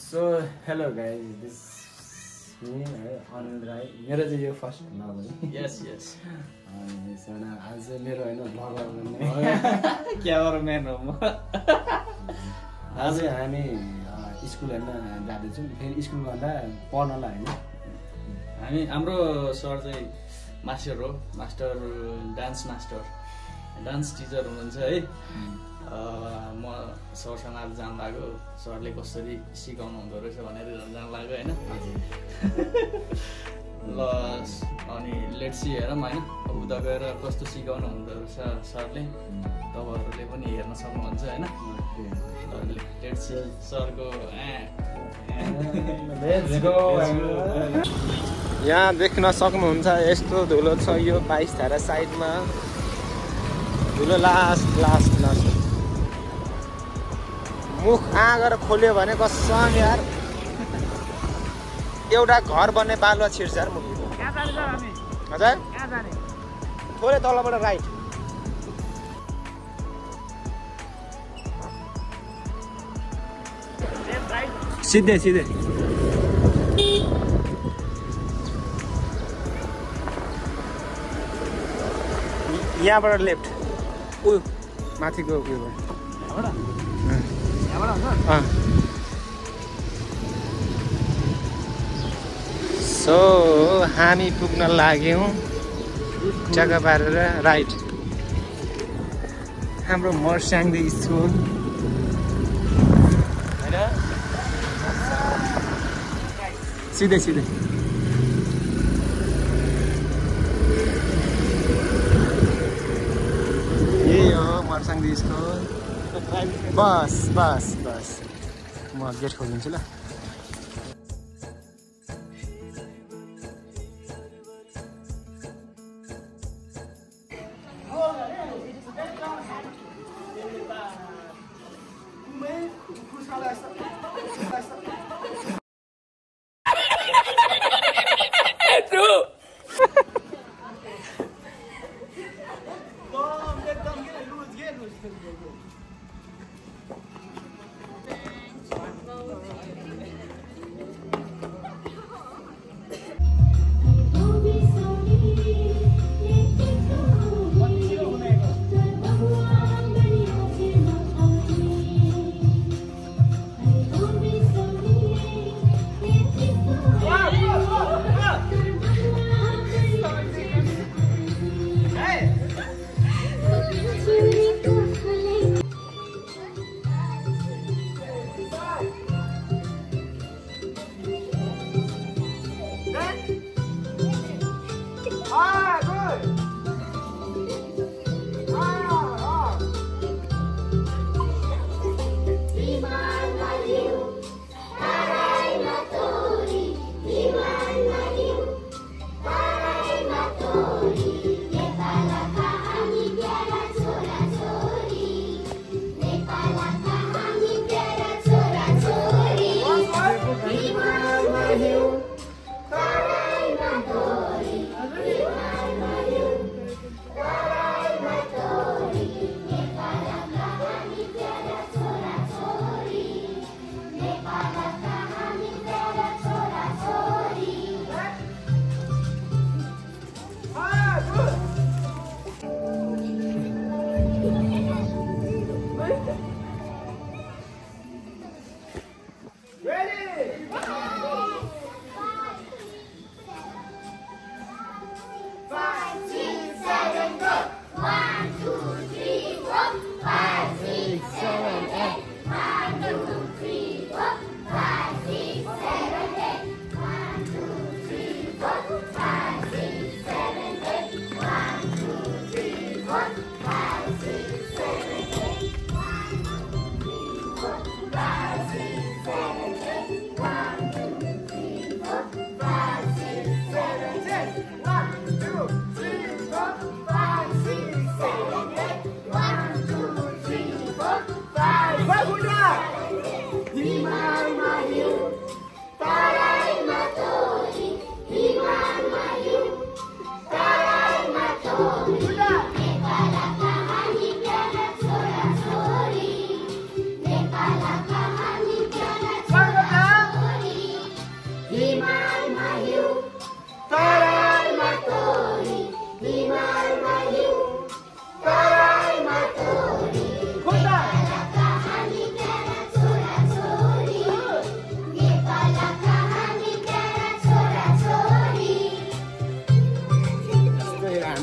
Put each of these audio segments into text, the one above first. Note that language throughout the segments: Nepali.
So hello guys, this is me, Anand Rai. मेरो चाहिँ यो फर्स्ट भ्लग हो। यस यस अनि सना आज मेरो हैन भ्लगर भन्ने क्या म्यान हो म। आज हामी स्कुल हेर्न जाँदैछौँ। फेरि स्कुल भन्दा पढ्नलाई हैन। हाम्रो सर चाहिँ मास्टर हो, डान्स मास्टर, डान्स टिचर हुनुहुन्छ है। म सरसँग आज जानु लाग्यो, सरले कसरी सिकाउनु हुँदो रहेछ भनेर जानु लाग्यो होइन। ल अनि लेट्स सी हेरौँ होइन, उता गएर कस्तो सिकाउनु हुँदो रहेछ सरले, तपाईँहरूले पनि हेर्न सक्नुहुन्छ होइन। लेट्स सी सरको यहाँ देख्न सक्नुहुन्छ यस्तो धुलो छ यो बाइसधारा साइडमा। धुलो लास्ट मुख आँगर खोल्यो भने कसम यार एउटा घर बन्ने बालुवा छिर्छ यार मुख। हजुर थोरै तलबाट राइट। सिधै यहाँबाट लेफ्ट माथिको उयो सो हामी पुग्न लाग्यौँ जग्गा पारेर राइट। हाम्रो मर्स्याङदी स्कुल सिधै यही हो मर्स्याङदी स्कुल। बस म गेट खोलिदिन्छु ल।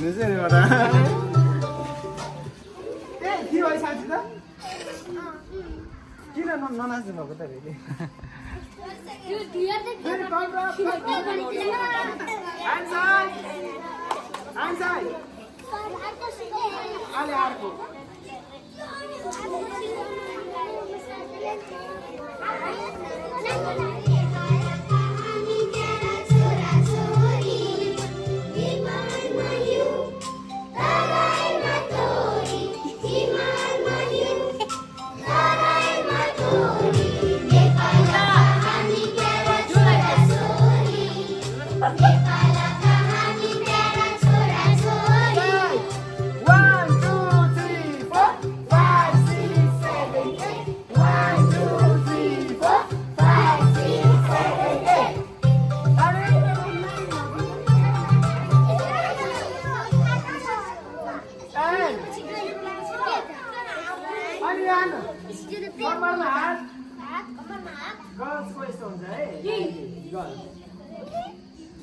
भन्दैछ यहाँबाट ए के भयो साथी त किन ननाच्नु भएको त फेरि अहिले अर्को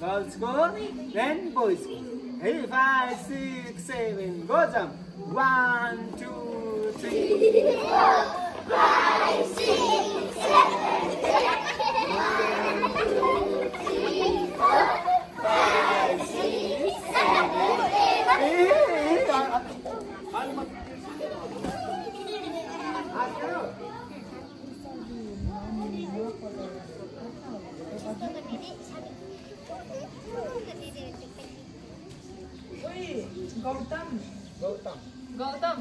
Girls go, then boys go. Hey, 5, 6, 7, go jump. 1, 2, 3, 4, 5, 6, 7, 1, 2, 3, 4, 5, 6, Gautam.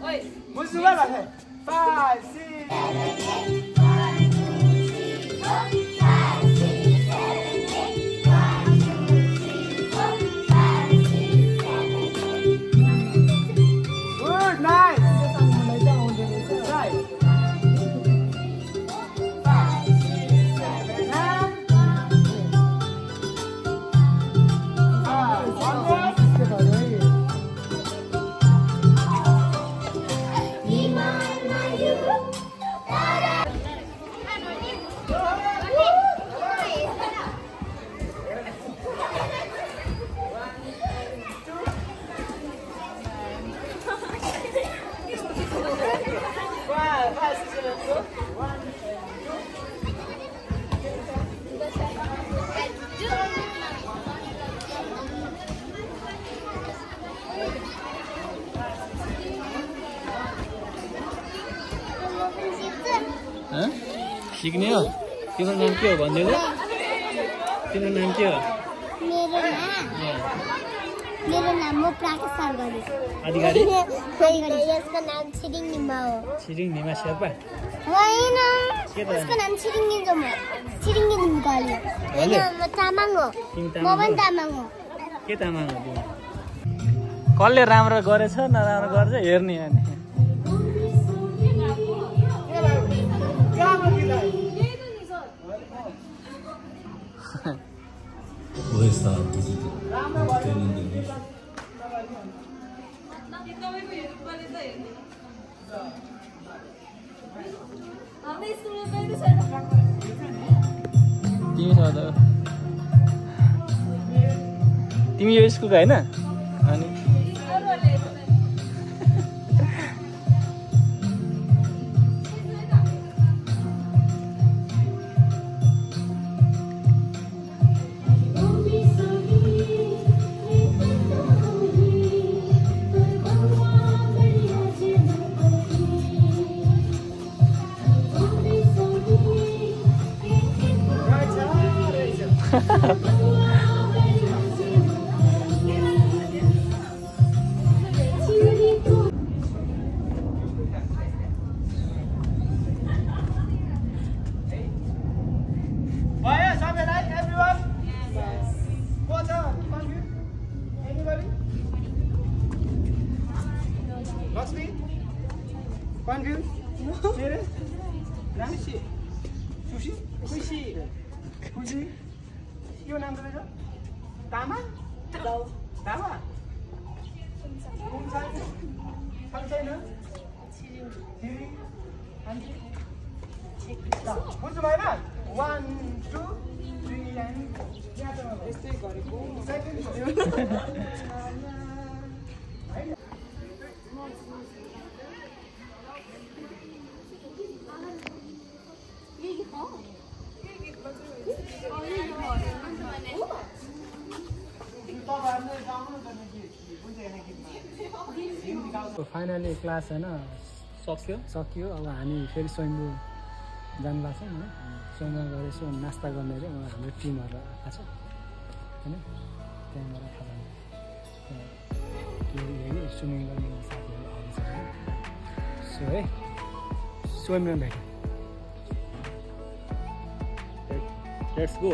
Oi. Musuh lah kan? 5, 6, 7, 8. 1, 2, 3, 4, 5, 6, 7, 8. 1, 2, 3, 4, 5, 6, 7, 8. Good, nice. Right. 5, 6, 7, 8. 1 more. सिक्ने हो तिम्रो नाम के हो भनिदेऊ तिम्रो नाम के हो मेरो नाम हो प्राकेश सरगरी अधिकारी यसको नाम छिरिङ निमा हो छिरिङ निमा शेर्पा होइन यसको नाम छिरिङ निजम हो छिरिङ निजम गाली म तामाङ हो म पनि तामाङ हो के तामाङ हो तिमी कसले राम्रो गरेछ नराम्रो गर्छ हेर्ने अनि तिमी यो स्कुलको हैन अनि Confused? Serious? Namishi? Sushi? Sushi? Sushi? के नाम तपाईको? तामा? तामा? छैन? छिरिङ? अनि? बुझ्नु भएन? 1, 2, 3 फाइनली क्लास होइन सकियो अब हामी फेरि स्वयम्भू जानु लाग्छौँ होइन स्वयम्भूमा गएर यसो नास्ता गर्ने चाहिँ हाम्रो टिमहरू आएको छ होइन त्यहाँबाट खाना के स्विमिङ गर्ने साथीहरू आउँछ होइन सो है स्वयम्भूमा भेटौँ लेट्स गो